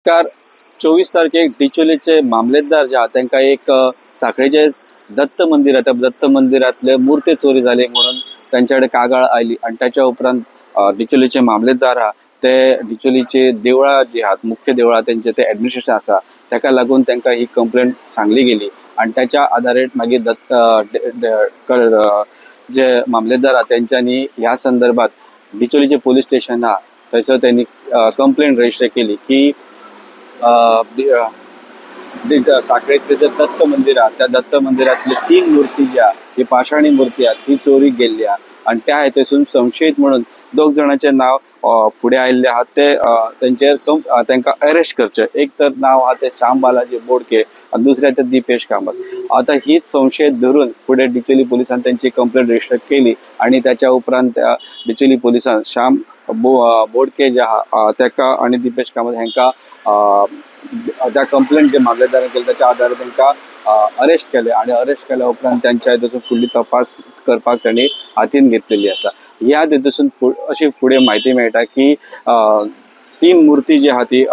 नमस्कार. 24 तारखेक डिचोलीचे मामलेदार जे आहा तांकां एक साखळेचे दत्त मंदिर आहा, त्या दत्त मंदिरांतले मूर्ती चोरी जाली म्हणून तांचे कडेन कागाळ आयली आनी ताच्या उपरांत डिचोलीचे मामलेदार आहा ते डिचोलीचे देवळां जी आहात, मुख्य देवळां तेंचे ते एडमिनिस्ट्रेशन आसा ताका लागून तांकां ही कंप्लेंट सांगली गेली आनी ताच्या आधारीत मागीर दत्त जे मामलेदार आहा तेंच्यांनी ह्या संदर्भात डिचोलीचे पोलीस स्टेशन आहा थंयसर त्यांनी कंप्लेंट रजिस्टर केली की साखळेतले जे दत्त मंदिर आहा त्या दत्त मंदिरांतले 3 मूर्ती जी आहा ही पाषाणी मूर्ती आहा ती चोरीक गेल्ली आहा आनी त्या हेतून संशयीत म्हणून 2 जाणांचें नांव फुडें आयिल्लें आहा ते तेंचेर तांकां अरेस्ट करचें. एक तर नांव आहा तें श्याम बालाजी बोडके आनी दुसरें तें दीपेश कामत. आतां हीच संशयीत धरून फुडें डिचोली पुलिसान तेंची कंप्लेंट रजिस्टर केली आनी ताच्या उपरांत त्या डिचोली पुलिसान श्याम बोडके जे आहा ताका आनी दीपेश कामत हांकां त्या कंप्लेंट जे मामलेदारान केली ताच्या आधारार तांकां अरेस्ट केले आनी अरेस्ट केल्या उपरांत तांच्या हितून फुडली तपास करपाक तांणी हातीन घेतलेली आसा. ह्या हितून अशी फुडें म्हायती मेळटा की 3 मूर्ती जी आहा ती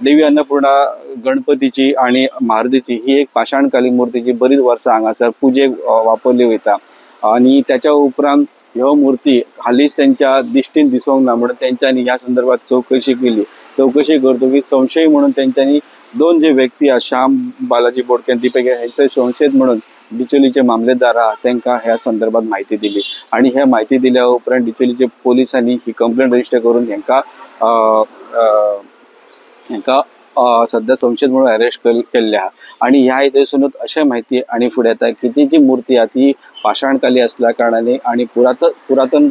देवी अन्नपूर्णा गणपतीची आनी मारुतीची ही एक पाषाणकालीन मूर्ती जी बरीच वर्सां हांगासर पुजेक वापरली वयता आनी ताच्या उपरांत ह्यो मूर्ती हालींच तेंच्या दिश्टीन दिसोंक ना म्हणून तेंच्यांनी ह्या संदर्भात चवकशी केली. चवकशी करतकीर संशय म्हणून तेंच्यांनी 2 जे व्यक्ती आहा श्याम बालाजी बोडके आनी दीपक हेंचे संशयीत म्हणून डिचोलीचे मामलेदार आहा तांकां ह्या संदर्भात म्हायती दिली आनी ह्या म्हायती दिल्या उपरांत डिचोलीचे पोलिसांनी ही कंप्लेंट रजिस्टर करून हेंकां सद्या संशयीत म्हणून अरेस्ट केल्ले आहा. आनी ह्या हितूनच अशें म्हायती आनी फुडें येता की ती जी मूर्ती आहा ती पाषाणकाली असल्या कारणाने आनी पुरातन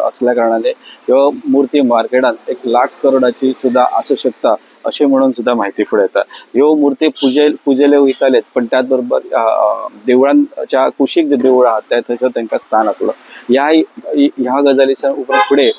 असल्या कारणाने ह्यो मूर्ती मार्केटांत 1 लाख करोडाची सुद्दां आसूं शकता अशें म्हणून सुद्दां म्हायती फुडें येता. ह्यो मूर्ती पुजेले वयतालेत पण त्याच बरोबर देवळांच्या कुशीक जे देवूळ आहा ते थंयसर तांकां स्थान आसलो. ह्या गजाली उपरांत फुडें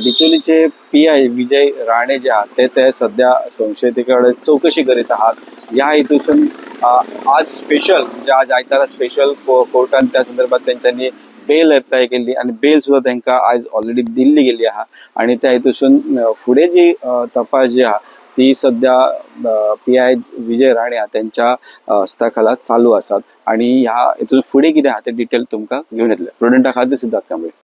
डिचोलीचे PI Vijay Rane जे आहात ते सद्या संशयिते कडेन चवकशी करीत आहात. ह्या हितून आज स्पेशल म्हणजे आज आयतारा स्पेशल कोर्टान त्या संदर्भात तेंच्यांनी बेल एप्लाय केल्ली आनी बेल सुद्दां तांकां आयज ऑलरेडी दिल्ली गेल्ली आहा आनी त्या हितून फुडें जी तपास जी आहा ती सद्या PI Vijay Rane आहा तेंच्या हस्ताखाला चालू आसात आनी ह्या हितून फुडें कितें आहा तें डिटेल तुमकां घेवन येतले. प्रुडंटा खातीर सिद्धार्थ कांबळे.